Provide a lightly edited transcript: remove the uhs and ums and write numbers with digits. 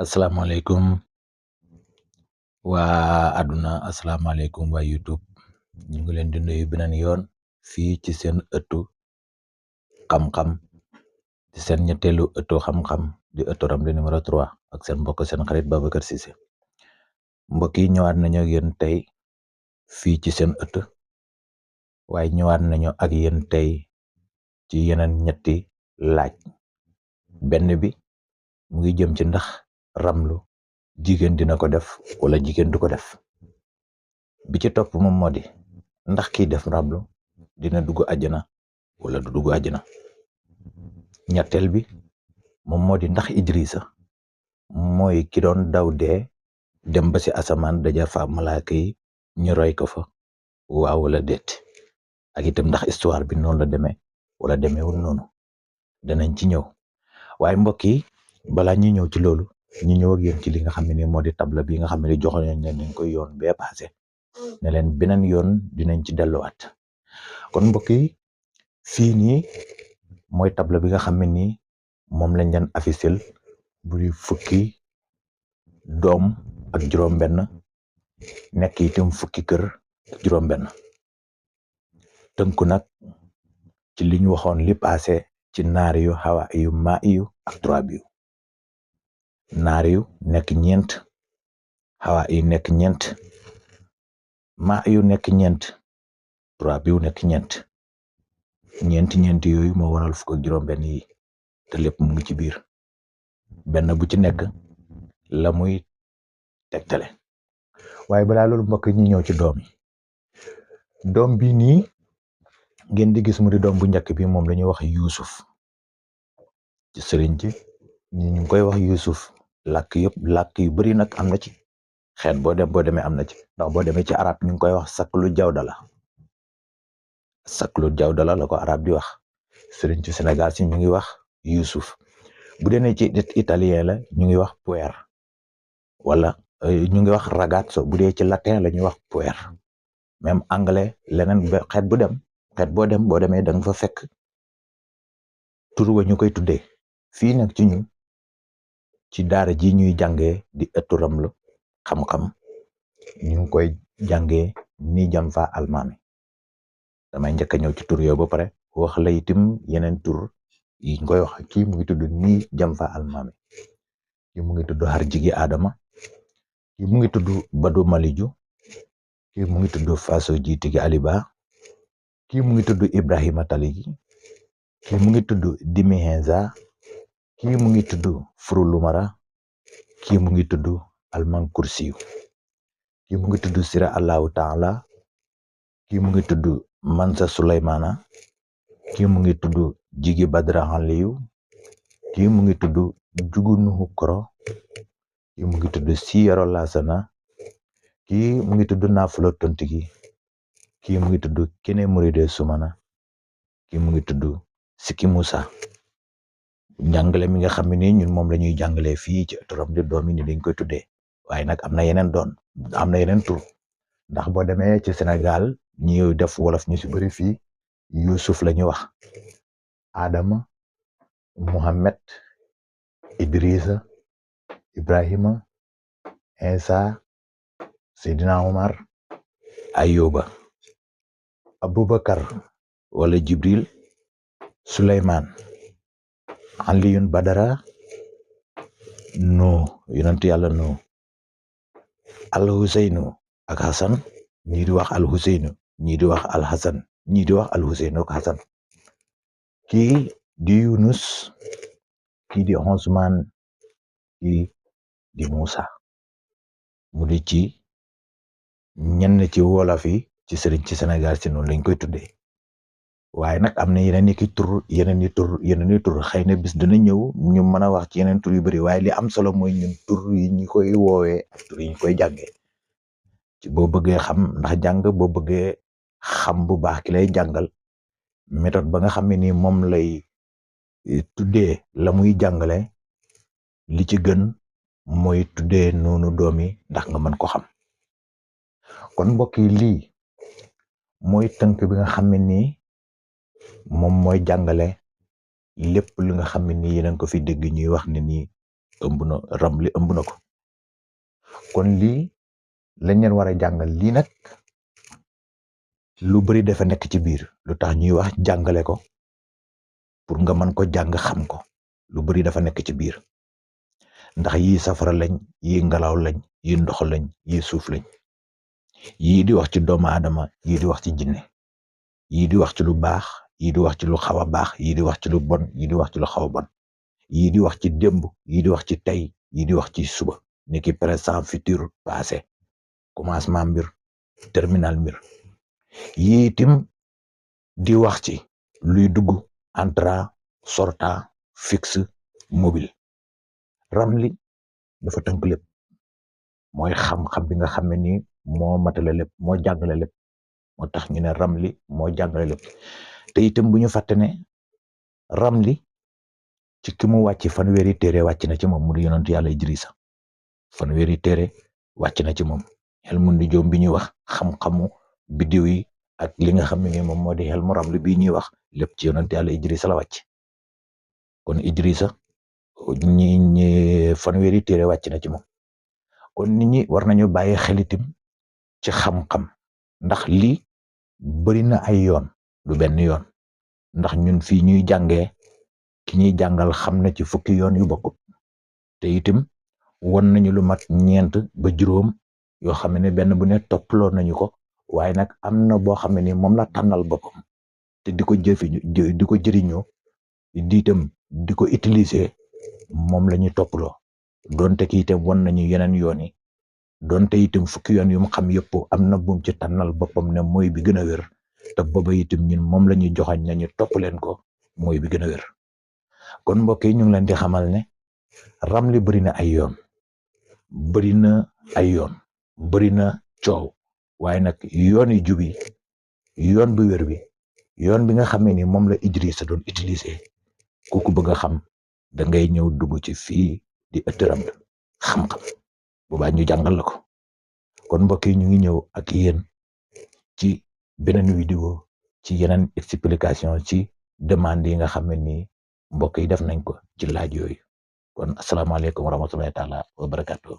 asalaamaaleykum waa àdduna asalaamaaleykum waa YouTube ñu ngi leen di nuyu beneen yoon fii ci seen ëttu xam-xam ci seen ñetteelu ëttu xam-xam di ëttu Ramli numéro 3 ak seen mbokk seen xarit Babacar Cissé mbokk yi ñëwaat nañu ak yéen tey fii ci seen ëtt waaye ñëwaat nañu ak yéen tey ci yeneen ñetti laaj benn bi mu ngi jëm ci ndax ramlu jigéen dina ko def wala jigéen du ko def bi ci topp moom moo di ndax kiy def ramlu dina dugg àjjana wala du dugg àjjana ñetteel bi moom moo di ndax Idrissa mooy ki doon daw dee dem ba ci asamaan daja fa malaaka yi ñu roy ko fa waaw wala déet ak itam ndax histoire bi noonu la demee wala demeewul noonu danañ ci ñëw waaye mbokk yi balaa ñuy ñëw ci loolu ñu ñëw ak yéen ci li nga xam ne ni moo di table bi nga xam ne joxoon nañ leen koy yoon bee passé ne leen beneen yoon dinañ ci delluwaat kon mbokk yi fii nii mooy table bi nga xam ne nii moom lañ leen officiel bu di fukki doom ak juróom-benn nekk itam fukki kër ak juróom-benn tënku nag ci li ñu waxoon li passé ci naar yu xawa yu maa yu ak turaab yu naar yu nekk ñeent xawa yu nekk ñeent maa yu nekk ñeent turaab yu nekk ñeent yooyu moo waral fukk ak juróom-benn yi te lépp mu ngi ci biir benn bu ci nekk la muy tegtale waaye balaa loolu mbokk ñi ñëw ci doom yi doom bi nii ngeen di gis mu di doom bu njëkk bi moom la ñuy wax Yuusuf ci sëriñ ci ñu ngi koy wax Yuusuf làkk yu bari nag am na ci xeet boo demee am na ci ndax boo demee ci arab ñu ngi koy wax saklu jawdala la ko arab di wax sëriñ ci Sénégal si ñu ngi wax Yuusuf bu dee ci italien la ñu ngi wax puer wala ñu ngi wax ragazzo bu dee ci latin la ñuy wax puer même anglais leneen xeet boo demee da nga fa fekk tur wa ñu koy tuddee fii nag ci ñun ci daara ji ñuy jàngee di ëttu Ramlu xam-xam ñu ngi koy jàngee ni jam fa almaami damay njëkk a ñëw ci tur yooyu ba pare wax la itam yeneen tur yi ñu koy wax kii mu ngi tudd ni jam fa almaami kii mu ngi tudd xar jigi Adama kii mu ngi tudd Badu Maliju kii mu ngi tudd Faso jiitigi Aliba kii mu ngi tudd Ibrahima Taligi kii mu ngi tudd Dimi Henza kii mu ngi tudd Furu Lumara kii mu ngi tudd Alman Kursiyu kii mu ngi tudd Sira Allahu Taala kii mu ngi tudd Mansa Sulaymana kii mu ngi tudd Jigi Badra Aliyu kii mu ngi tudd Jugu Nuhu Koro kii mu ngi tudd Siyaro Lasana kii mu ngi tudd Nafulo Tontigi kii mu ngi tudd Kene Muride Sumana kii mu ngi tudd Siki Musa njàngale mi nga xam ne ñun moom la ñuy jàngalee fii ci ëttu Ramli doom yi ni dañ koy tuddee waaye nag am na yeneen tur ndax boo demee ci Sénégal ñi def wolof ñu si bëri fii Yuusuf la ñuy wax Adama Muhammad Idrissa Ibrahima Insa Seydina Omar Ayuba Abubakar wala Jibril Suleymaan Aliyun Badara no yonentu yàlla no al Huseynu ak Hasan ñii di wax al Huseynu ñii di wax al Hasan ñii di wax al Huseynu ak Hasan kii di Yunus kii di Usmaan kii di Musa mu di ci ñenn ci wolof yi ci sëriñ ci Sénégal si noonu lañ koy tuddee waaye nag am na yeneen i tur xëy na bis dina ñëw ñu mën a wax ci yeneen tur yu bari waaye li am solo mooy ñun tur yi ñu koy woowee ak tur yi ñu koy jàngee ci boo bëggee xam ndax boo bëggee xam bu baax ki lay jàngal méthode ba nga xam ne ni moom lay tuddee la muy jàngale li ci gën mooy tuddee noonu doom yi ndax nga mën ko xam kon mbokk yi lii mooy tënk bi nga xam ne nii moom mooy jàngale lépp li nga xam ne nii yeneen ko fi dégg ñuy wax ne nii ramli ëmb na ko. kon lii lañ leen war a jàngal. lii nag lu bari dafa nekk ci biir, lu tax ñuy wax jàngale ko pour nga mën ko jàng xam ko. lu bari dafa nekk ci biir, ndax yii safara lañ, yii ngelaw lañ, yii ndox lañ, yii suuf lañ. yii di wax ci doomu aadama, yii di wax ci jinne, yii di wax ci lu baax, yii di wax ci lu xaw a baax, yii di wax ci lu bon, yii di wax ci lu xaw a bon, yii di wax ci démb, yii di wax ci tey, yii di wax ci suba, ni ki présent, futur, passé, commencement mbir, terminal mbir. yii itam di wax ci luy dugg, entrant, sortant, fixe, mobile. ramli dafa tënk lépp, mooy xam-xam bi nga xam ne nii moo matale lépp, moo jàngale lépp. moo tax ñu ne ramli moo jàngale lépp. te itam bu ñu fàtte ne ramli ci ki mu wàcc fanweeri téere wàcc na ci moom, mu di yonent yàlla Idrissa. fanweeri téere wàcc na ci moom. xel mu ndi joom bi ñuy wax xam-xamu biddiw yi ak li nga xam ne nii moom moo di xel mu ramli bii ñuy wax lépp ci yonent yàlla Idrissa la wàcc. kon Idrissa ñi fanweeri téere wàcc na ci moom. kon nit ñi war nañu bàyyi xelitim ci xam-xam, ndax lii bari na ay yoon, du benn yoon. ndax ñun fii ñuy jàngee, ki ñuy jàngal xam na ci fukki yoon yu bokkut. te itam won nañu lu mat 4 ba 5 yoo xam ne benn bu ne toppaloo nañu ko, waaye nag am na boo xam ne ni moom la tànnal boppam te di ko jëriñoo di itam di ko utiliser, moom la ñuy toppaloo. donte ki itam won nañu yeneen yoon yi, donte itam fukki yoon yu mu xam yëpp am na bum ci tànnal boppam ne mooy bi gën a wér, te booba itam ñun moom la ñuy joxañ nañu topp leen ko, mooy bi gën a wér. kon mbokk yi ñu ngi leen di xamal ne ramli bari na ay yoon, bari na ay yoon, bari na coow, waaye nag yoon yu jub yi, yoon bu wér bi, yoon bi nga xamee ni moom la Idrissa doon utiliser, ku ko bëgg a xam da ngay ñëw dugg ci fii di ëtt ramli xam-xam, boobaa ñu jàngal la ko. kon mbokk yi ñu ngi ñëw ak yéen ci beneen vidéo, ci yeneen explication ci demande yi nga xam ne nii mbokk yi def nañ ko ci laaj yooyu. kon asalaamaaleykum wa rahmatullahi taala wa barakatuh.